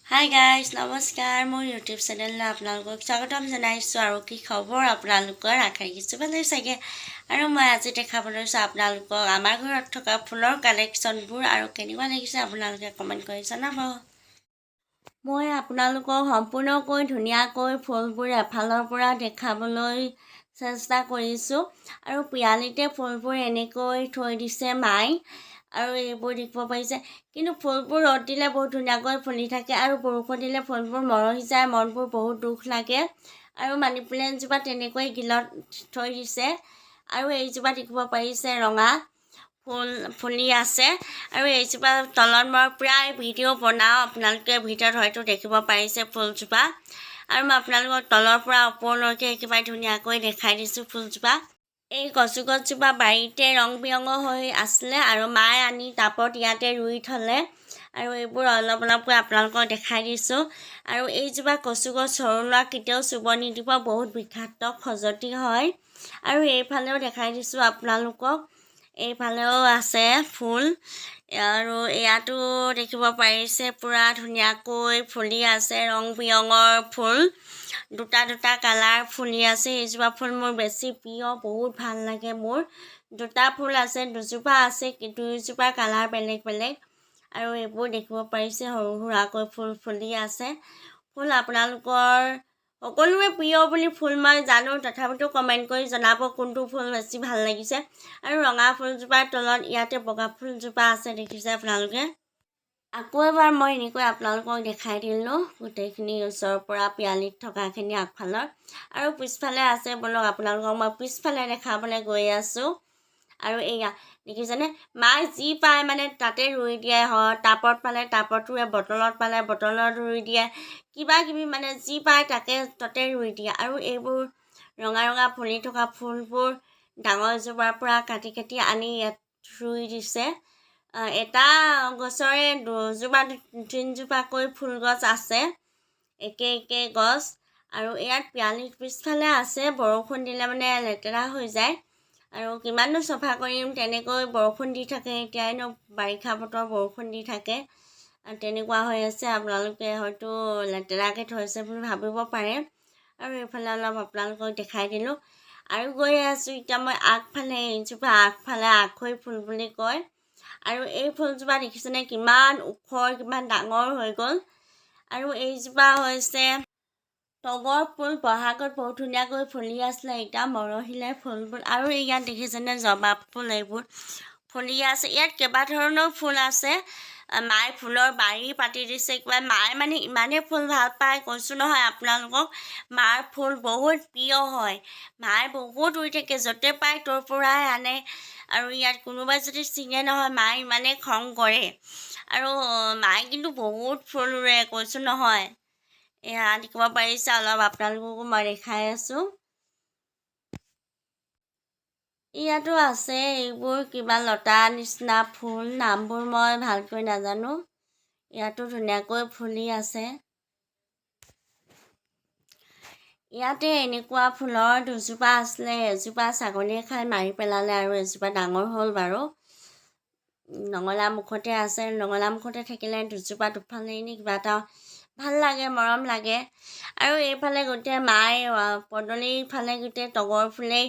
Hi guys, নমস্কাৰ। মোৰ YouTube চেনেললৈ আপোনালোকক স্বাগতম জনাইছোঁ। আৰু কি খবৰ আপোনালোকৰ? আশা ৰাখিছোঁ ভালেই চাগে। আৰু মই আজি দেখাব লৈছোঁ আপোনালোকক আমাৰ ঘৰত থকা ফুলৰ কালেকশ্যনবোৰ। আৰু কেনেকুৱা লাগিছে আপোনালোকে কমেণ্ট কৰি জনাব। মই আপোনালোকক সম্পূৰ্ণকৈ ধুনীয়াকৈ ফুলবোৰ এফালৰ পৰা দেখাবলৈ চেষ্টা কৰিছোঁ। আৰু পিয়ালিতে ফুলবোৰ এনেকৈ থৈ দিছে মায়ে আৰু এইবোৰ দেখিব পাৰিছে। কিন্তু ফুলবোৰ ৰ'দ দিলে বহুত ধুনীয়াকৈ ফুলি থাকে আৰু বৰষুণ দিলে ফুলবোৰ মৰহি যায়, মনবোৰ বহুত দুখ লাগে। আৰু মানি প্লেণ্টজোপা তেনেকৈ গিলত থৈ দিছে। আৰু এইজোপা দেখিব পাৰিছে, ৰঙা ফুল ফুলি আছে। আৰু এইজোপা তলত মই প্ৰায় ভিডিঅ' বনাওঁ, আপোনালোকে ভিডিঅ'ত হয়তো দেখিব পাৰিছে ফুলজোপা। আৰু মই আপোনালোকক তলৰ পৰা ওপৰলৈকে একেবাৰে ধুনীয়াকৈ দেখাই দিছোঁ ফুলজোপা। এই কচু গছজোপা বাৰীতে ৰং বিৰঙৰ হৈ আছিলে আৰু মায়ে আনি টাবত ইয়াতে ৰুই থ'লে। আৰু এইবোৰ অলপ অলপকৈ আপোনালোকক দেখাই দিছোঁ। আৰু এইজোপা কচু গছ সৰু ল'ৰাক কেতিয়াও চুব নিদিব, বহুত বিষাক্ত খজুৱতি হয়। আৰু এইফালেও দেখাই দিছোঁ আপোনালোকক, এইফালেও আছে ফুল। আৰু ইয়াতো দেখিব পাৰিছে, পূৰা ধুনীয়াকৈ ফুলি আছে ৰং বিৰঙৰ ফুল, দুটা দুটা কালাৰ ফুলি আছে। এইজোপা ফুল মোৰ বেছি প্ৰিয়, বহুত ভাল লাগে মোৰ। দুটা ফুল আছে, দুজোপা আছে, দুয়োজোপা কালাৰ বেলেগ বেলেগ। আৰু এইবোৰ দেখিব পাৰিছে, সৰু সুৰাকৈ ফুল ফুলি আছে। ফুল আপোনালোকৰ সকলোৰে প্ৰিয় বুলি ফুল মই জানো, তথাপিতো কমেণ্ট কৰি জনাব কোনটো ফুল বেছি ভাল লাগিছে। আৰু ৰঙা ফুলজোপাৰ তলত ইয়াতে বগা ফুলজোপা আছে, দেখিছে আপোনালোকে। আকৌ এবাৰ মই এনেকৈ আপোনালোকক দেখাই দিলোঁ গোটেইখিনি ওচৰৰ পৰা, পিয়ালিত থকাখিনি আগফালৰ। আৰু পিছফালে আছে, ব'লক আপোনালোকক মই পিছফালে দেখাবলৈ গৈ আছোঁ। আৰু এয়া দেখিছেনে, মায়ে যি পায় মানে তাতে ৰুই দিয়ে হয়। টাবত পালে টাবত ৰুৱে, বটলত পালে বটলত ৰুই দিয়ে, কিবা কিবি মানে যি পায় তাকে ততে ৰুই দিয়ে। আৰু এইবোৰ ৰঙা ৰঙা ফুলি থকা ফুলবোৰ ডাঙৰ এজোপাৰ পৰা কাটি কাটি আনি ইয়াত ৰুই দিছে। এটা গছৰে দুজোপা তিনিজোপাকৈ ফুল গছ আছে, একে একে গছ। আৰু ইয়াত পিয়ালিৰ পিছফালে আছে। বৰষুণ দিলে মানে লেতেৰা হৈ যায় আৰু কিমাননো চফা কৰিম, তেনেকৈ বৰষুণ দি থাকে। এতিয়াইনো বাৰিষা বতৰ, বৰষুণ দি থাকে, তেনেকুৱা হৈ আছে। আপোনালোকে হয়তো লেতেৰাকৈ থৈছে বুলি ভাবিব পাৰে। আৰু এইফালে অলপ আপোনালোকক দেখাই দিলোঁ আৰু গৈ আছোঁ এতিয়া মই আগফালে। এইজোপা আগফালে আখৈ ফুল বুলি কয়। আৰু এই ফুলজোপা দেখিছেনে, কিমান ওখ, কিমান ডাঙৰ হৈ গ'ল। আৰু এইজোপা হৈছে তগৰ ফুল, বহাগত বহুত ধুনীয়াকৈ ফুলি আছিলে, এতিয়া মৰহিলে ফুলবোৰ। আৰু ইয়াত দেখিছেনে, জবা ফুল এইবোৰ ফুলি আছে। ইয়াত কেইবা ধৰণৰ ফুল আছে। মায়ে ফুলৰ বাৰী পাতি দিছে কিবা। মায়ে মানে ইমানেই ফুল ভাল পায়, কৈছোঁ নহয় আপোনালোকক, মাৰ ফুল বহুত প্ৰিয় হয়। মায়ে বহুত ৰুই থাকে, য'তে পায় ত'ৰ পৰাই আনে। আৰু ইয়াত কোনোবাই যদি ছিঙে নহয়, মায়ে ইমানেই খং কৰে। আৰু মায়ে কিন্তু বহুত ফুল ৰুৱে, কৈছোঁ নহয়। এয়া দেখিব পাৰিছে, অলপ আপোনালোককো মই দেখাই আছোঁ। ইয়াতো আছে এইবোৰ কিবা লতা নিচিনা ফুল, নামবোৰ মই ভালকৈ নাজানো। ইয়াতো ধুনীয়াকৈ ফুলি আছে। ইয়াতে এনেকুৱা ফুলৰ দুজোপা আছিলে, এজোপা ছাগলীয়ে খাই মাৰি পেলালে আৰু এজোপা ডাঙৰ হ'ল বাৰু। নঙলা মুখতে আছে। নঙলা মুখতে থাকিলে দুজোপা দুফালে এনেই কিবা এটা ভাল লাগে, মৰম লাগে। আৰু এইফালে গোটেই মায়ে পদূলিৰ ফালে গোটেই তগৰ ফুলেই